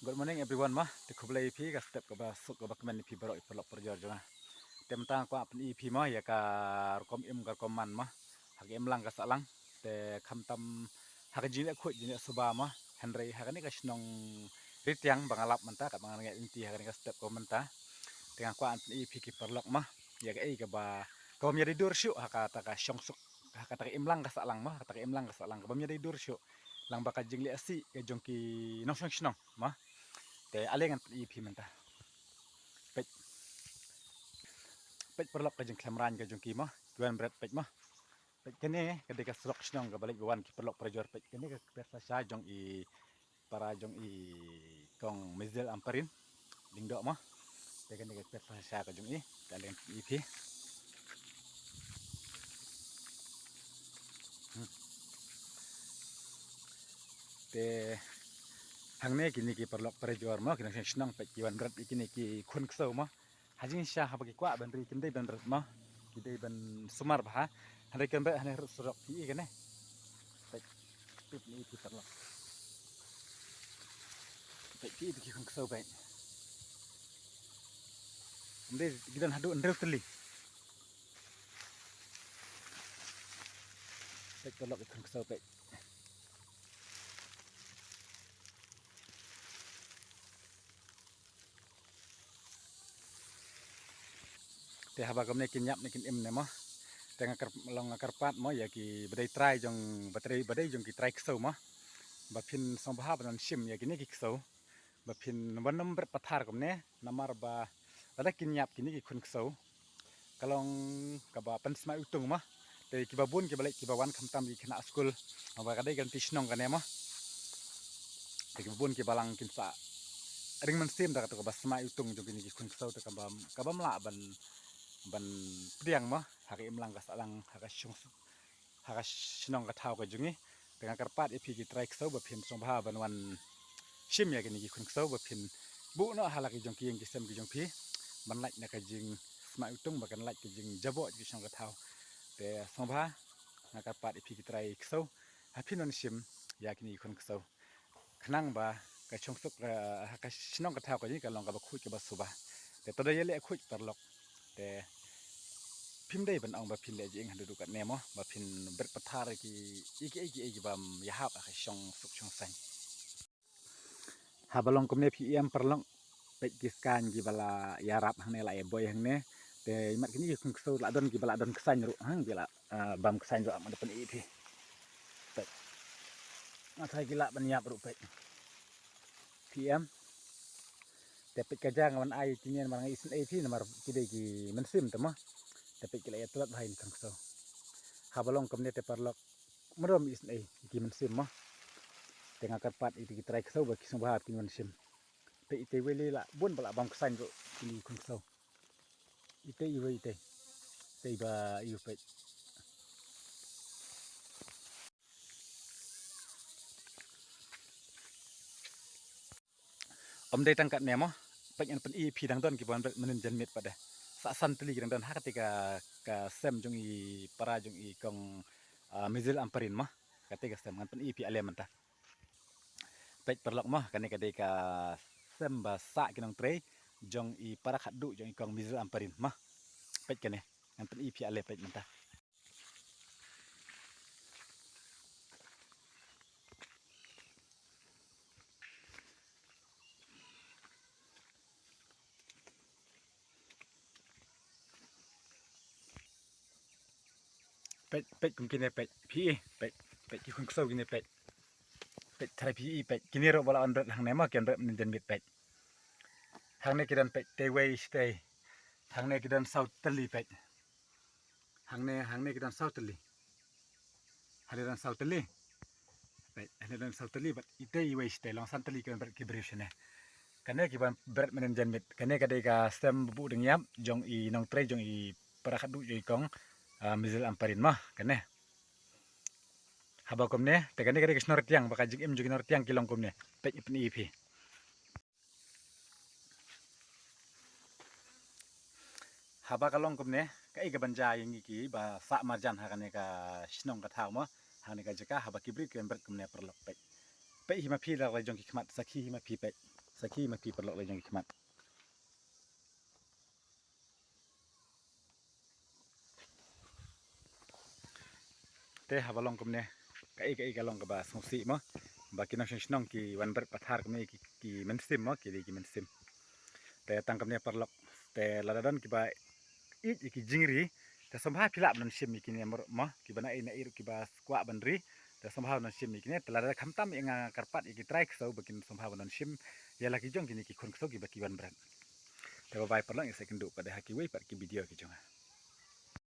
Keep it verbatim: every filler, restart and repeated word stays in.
Good morning everyone mo. Te khublei ïa phi ka step kaba suk kaba kmen ïa phi baroh ïa ki paralok parajor jong nga. Te mynta nga kwah pyni ïa phi mo ïa ka rukom im ka rukom man mo. Ha ka imlang ka sahlang. Te khamtam ha ka jingleh khuid jingleh suba mo. Hynrei ha kane ka shnong Ritiang ba nga lap mynta kaba nga ngeit lynti ha kane ka step kaba mynta. Te nga kwah pyni ïa phi ki paralok mo ïa kaei kaba, kaba ym ïadei dur shuh ha kata ka shong suk, ha kata ka imlang ka sahlang mo, ha kata ka imlang ka sahlang kaba ym ïadei dur shuh lang bad ka jingleh sih ka jong ki nongshong shnong mo. Te ale ngan pyni ïa phi mynta. Peit. Peit paralok ka jingkhlem rain ka jong ki mo. Ki wan bret peit mo. Peit kane ka dei ka surok shnong kaba leit ba wan ki paralok parajor. Peit kane ka kper sha jong i para jong i kong Mizel Ampareen. Ding doh mo. Peit kane ka kper sha ka jong i. Ka leng i phi. Hmm. Te hangne kine ki paralok parajor mo, ki nongshong shnong peit ki wan bret ïa kine ki khun ksew mo. Ha jingshisha haba ki kwah ban ri kim dei ban rit mo. Ki dei ban sumar bha. Hynrei kim bret hynrei rit surok phi i kane. Peit. Peit ni phi paralok. Peit phi i ki khun ksew peit. Ym dei ki don haduh hynriew tylli. Peit paralok ki khun ksew peit. Te haba kumne kin ïap ne kin im ne mo. Te nga kyrp-, long nga kyrpad mo ïa ki ba dei trai jong, ba dei, ba dei jong ki trai ksew mo. Ba phin sngewbha ban wan shim ïa kine ki ksew. Ba phin wan ym bret pathar kumne namar ba lada kin ïap kine ki khun ksew ka long kaba pynsmai utung mo. Te kiba bun kiba leit kiba wan khamtam ki khynnah skul. Haba ka dei ka lynti shnong kane mo. Te kiba bun kiba lang kin sa ring mynsiem da kato kaba smai utung jong kine ki khun ksew te kaba, kaba ym lah ban, ban pdiang mo. Ha ka imlang ka sahlang, ha ka shong, ha ka shnong ka thaw ka jong ngi. Te nga kyrpad ïa phi ki trai ksew ba phin sngewbha ban wan shim ïa kine ki khun ksew ba phin buh noh ha la ki jong ki ïing ki sem ki jong phi. Ban lait na ka jingsmai utung ba kan lait ka jingjaboh ki shnong ka thaw. Te sngewbha nga kyrpad ïa phi ki trai ksew ha phin wan shim ïa kine ki khun ksew. Khnang ba ka shong suk, eh, ha ka shnong ka thaw ka jong ngi ka long kaba khuid kaba suba. Te to da ïaleh khuid paralok. Te phim dei ban ong ba phin leh jingim haduh katne mo, ba phin bret pathar ki, ïa ki, ïa ki, ïa ki bym ïahap ha ka shong suk shong saiñ. Haba long kumne phi ïam paralok, peit ki skaiñ kiba la ïarap hangne la ïaboi hangne. Te mat kine ki khun ksew la don kiba la don ksaiñ ruh, hang ki la, ah, bam ksaiñ ruh, ah, ma da pyni phi. Peit. Nga tharai ki lah ban ïap ruh peit. Phi ïam. Te peit ka jaka nga wan ai kine namar nga isynei phi namar ki dei ki mynsiem te mo. Te peit ki la ïatlot bha ïa ki khun ksew. Haba long kumne te paralok mrem isynei ki mynsiem mo. Te nga kyrpad ïa ki trai ksew ba ki sngewbha kin wan shim. Te itei wei la bun ba la bam ksaiñ ruh kine ki khun ksew. Itei iwei itei. Itei ba iwei peit. Ym dei tang katne mo. Peit ngan pyni phi dang don kiba wan bret mynnin janmiet pat de. Sa san tylli ki dang don ha kata ka, ka sem jong i para jong i kong, ah, Mizel Ampareen mo. Kata ka sem ngan pyni phi ale mynta. Peit paralok mo, kane ka dei ka sem ba sah ki nongtrei jong i para khadduh jong i kong Mizel Ampareen mo. Peit kane, ngan pyni phi ale peit mynta. Peit, peit kum kine peit. Phi, peit, peit ki khun ksew kine peit. Peit tharai phi peit. Kine ruh ba la wan bret hangne mo, ki wan bret mynnin janmiet peit. Hangne ki don peit, tei wei shatei. Hangne ki don saw tylli peit. Hangne, hangne ki don saw tylli. Hangne don saw tylli. Peit, hangne don saw tylli bad itei iwei shatei long san tylli ki wan bret ki briew shane. Kane ki wan bret mynnin janmiet. Kane ka dei ka sem ba buh dang ïap jong i nongtrei jong i para khadduh jong i kong, ah, Mizel Ampareen mo. Kane. Haba kumne, te kane ka dei ka shnong Ritiang, ba ka jingim jong ki nong Ritiang ki long kumne. Peit ngan pyni phi. Haba ka long kumne, kaei kaban jia ïa ngi kiba sah marjan ha kane ka shnong ka thaw mo, ha kane ka jaka, haba ki briew ki wan bret kumne paralok peit. Peit hi ma phi la rai jong ki khmat sakhi hi ma phi peit. Sa ki ma ki paralok la jong ki khmat. Te haba long kumne, kaei kaei ka long kaba sngewsih mo. Ba ki nongshong shnong ki wan bret pathar kumne ki, ki mynsiem mo, ki dei ki mynsiem. Te tang kumne paralok, te lada don kiba ïeit ïa ki jingri, te sngewbha phi lah ban shim ïa kine mo, kiba na ei na ei ruh kiba kwah ban ri, te sngewbha ban shim ïa kine, te lada khamtam ïa nga kyrpad ïa ki trai ksew ba kin sngewbha ban shim ïa la ki jong kine ki khun ksew kiba ki wan bret. Te bye bye paralok, ïa sa kynduh pat ha kiwei pat ki video ki jong nga.